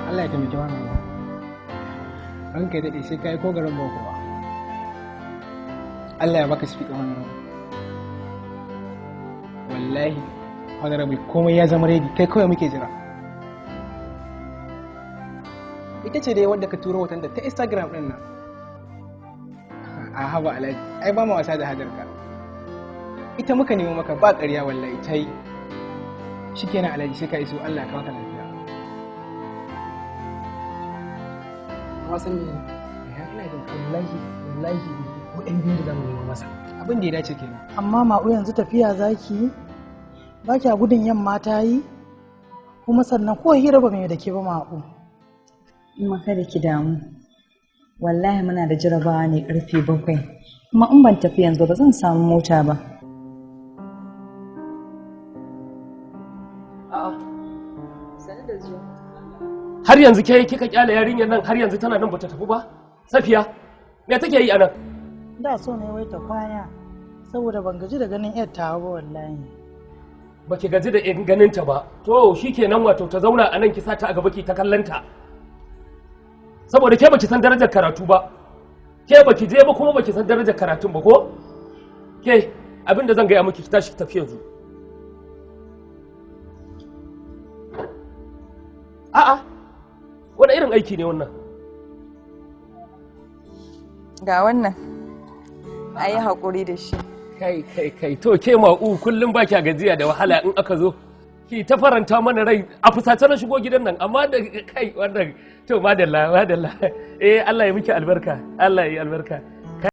Allah ya taimaki wannan. Ranka ya daɗe, sai ka yi ko garin ba kuwa. Allah ya baka speaker wannan. Wallahi honorable, komai ya zama ready, kai kawai muke jira. Ita ce dai wadda ka turo hoton ta Instagram ɗin nan. A haba alhaji, ai ba mu wasa da hajarka. Ita muka nemo maka, ba ƙarya wallahi ta yi. Shikenan alhaji, sai ka iso. Allah ya kawo ka lafiya. Wasan ne Ya ina jin ka. Wallahi wallahi ko ɗan biyu da zamu nema masa. Abin da ya dace kenan. Amma ma'u, yanzu tafiya zaki yi? Ba kya gudun yamma ta yi? Kuma sannan ko hira ba mai da ke ba, ma'u. Umma, kada ki damu. Wallahi muna da jarabawa ne karfe 7. Kuma in ban tafi yanzu ba zan samu mota ba. A'a. Har yanzu ke kika kyale yarinyar nan, har yanzu tana nan bata tafi ba? Safiya, me take yi anan? Da so ne wai ta kwana saboda ban gaji da ganin yar tawa ba wallahi. Baki gaji da in ganin ta ba. To shikenan, wato ta zauna anan ki sa ta a gaba ki ta kallon ta. Saboda ke baki san darajar karatu ba. Ke baki je ba kuma baki san darajar karatun ba ko? Ke, abin da zan gaya miki, ki tashi ki tafi yanzu. A'a. Wani irin aiki ne wannan? Ga wannan. A yi haƙuri da shi. Kai kai kai, to ke ma'u, kullum ba kya gajiya da wahala. In aka zo ki ta faranta mana rai. A fusace na shigo gidan nan, amma da kai wannan, to madalla madalla. Eh, Allah ya miki albarka, Allah ya yi albarka.